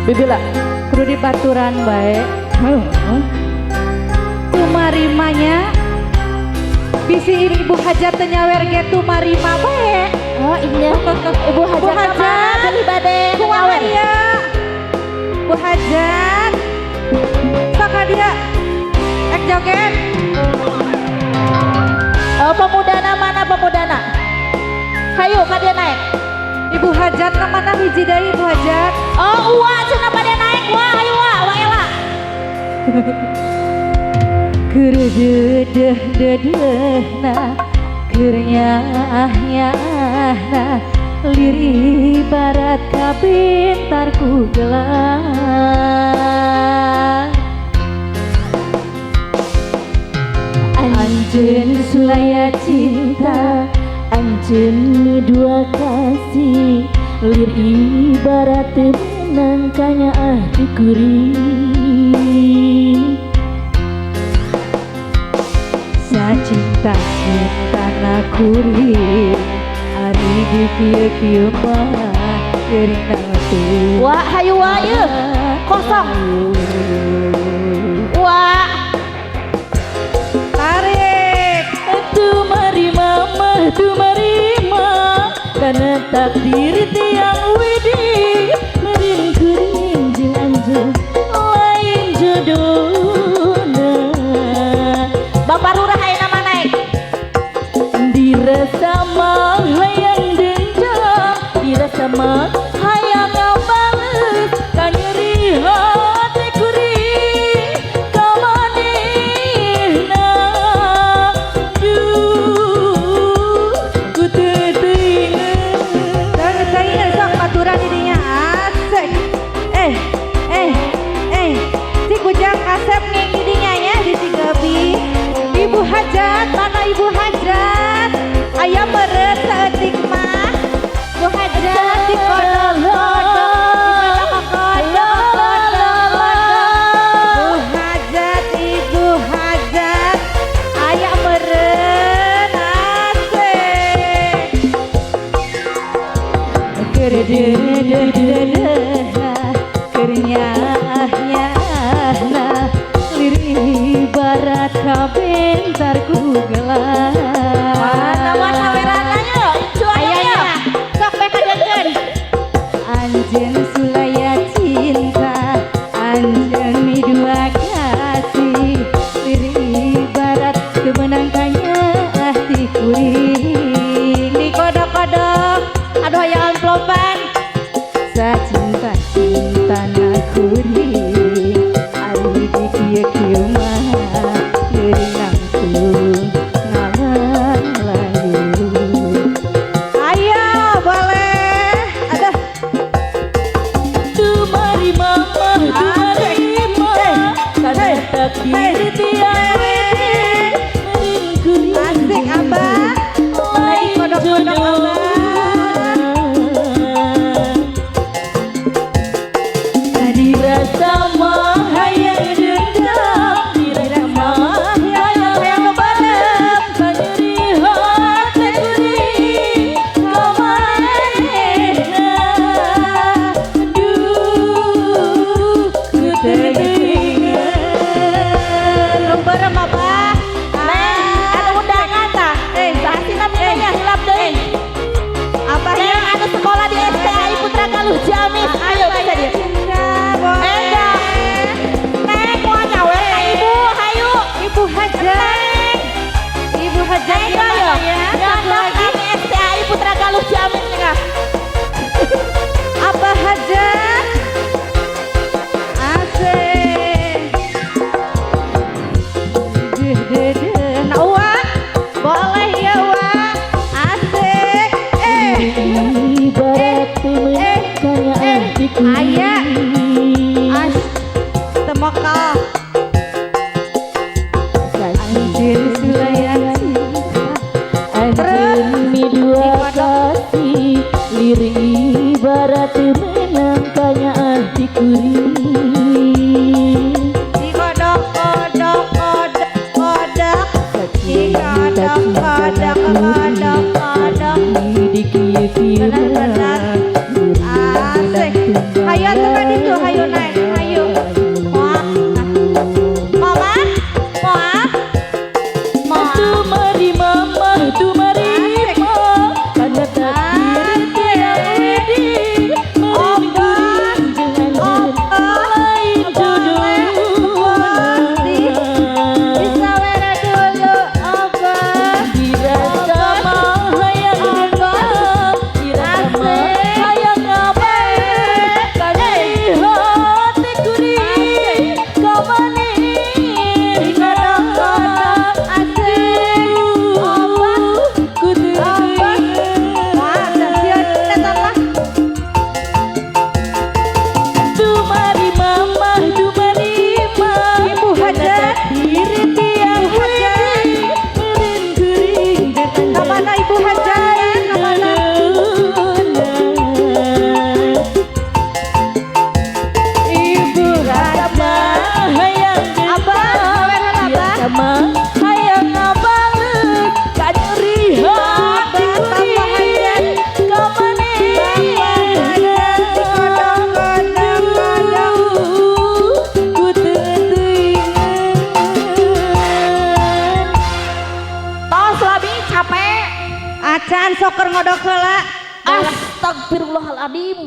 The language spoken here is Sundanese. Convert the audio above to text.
Bibila kudu dibaturan bae. Tumarimanya bisi ibu hajat teu nyawer ge tumarima bae. Oh iya. Ibu hajat mah beli bade nyawer. Iya. Bu hajat. Sok ka dia. Ek joget. Oh, pemudana mana pemudana? Hayu ka dia naik. Ibu hajat mana hiji deui ibu hajat? Oh, uwa cenah bade naik wah, hayu wa, wa ela. Keur deudeuh-deudeuhna, keur nyaah-nyaahna, lir ibarat kabintar ku gelang. Anjeun sulaya cinta, anjeun ni dua kasih, lir ibarat menang kanyaah di kuring. Sacinta cinta na kuring, ari di kieu-kieu mah geuring nangtung. Wah, hayu wa ieu. Kosong. Wah. Tarik. Tumarima mah tumarima, karena takdir tiang widi, meureun kuring jeung anjeun lain jodohna. Bapak Lurah ayeuna mah naik. Dirasa mah hayang dendam, dirasa mah hayang ngabales, kanyeri hate kuring ka manehna. Duh, ku teu teuingeun. Teu teuingeun sok baturan di dinya asik. Eh, eh, eh. Cik ujang kasep nging di dinya nya di Cigebi. Ibu hajat, mana ibu hajat? Aya meureun saeutik mah. Bu hajat dikodok-kodok, dikodok-kodok, kodok. Bu hajat, ibu hajat, aya meureun asik. Keur deudeuh-deudeuhna, keur nyaah-nyaahna, lir ibarat kabentar ku gelang. Mana mah sawerana nya? Cuaya nya. Sok bae kadengeun. Anjeun sulaya cinta, anjeun mi dua kasih, lir ibarat teu meunang kanyaah ti kuring. Dikodok-kodok, aduh aya amplopan. Sacinta cinta na kuring, ari di kieu-kieu mah geuring langsung ngalalayu. Ayo boleh. Aduh. Tumarima mah tumarima, karena takdir tiang widi, meureun kuring Asik abah. lain Kodok-kodok abah. jodohna. Dirasa mah hayang dendam, dirasa mah hayang ngebalem, kanyeri hate kuring ka manehna. Duh, ku teu teuingeun. Nu beureum abah. Neng, anu undangan tah. Eh, Saha sih namina nya hilap deui. Abah Neng anu sekolah di STAI Putra Galuh Ciamis. Ayo bisa dia. Cinta boleh. Enggak. Neng moal nyawer ka ibu, hayu. Ibu hajat. Ibu hajat Neng gimana ayo. ya? Satu Nyandang lagi. kami STAI Putra Galuh Ciamis nih. Abah hajat. Asik. Deh deh deh. Nah, Uwa. Boleh ya, Uwa. Asik. Eh. Ibarat teu meunang kanyaah di Aya. kuring. As. Temokal. Anjeun sulaya cinta. Anjeun mi dua kasih, lir ibarat teu meunang kanyaah di kuring. Dikodok kodok kodok kodok. Sacinta Dikodok cinta kodok kodok kodok. di kieu-kieu Benar-benar. mah, Asik. Hayu atuh ka ditu, hayu. Kanyaan sok keur ngodok heula. Astagfirullahaladzim.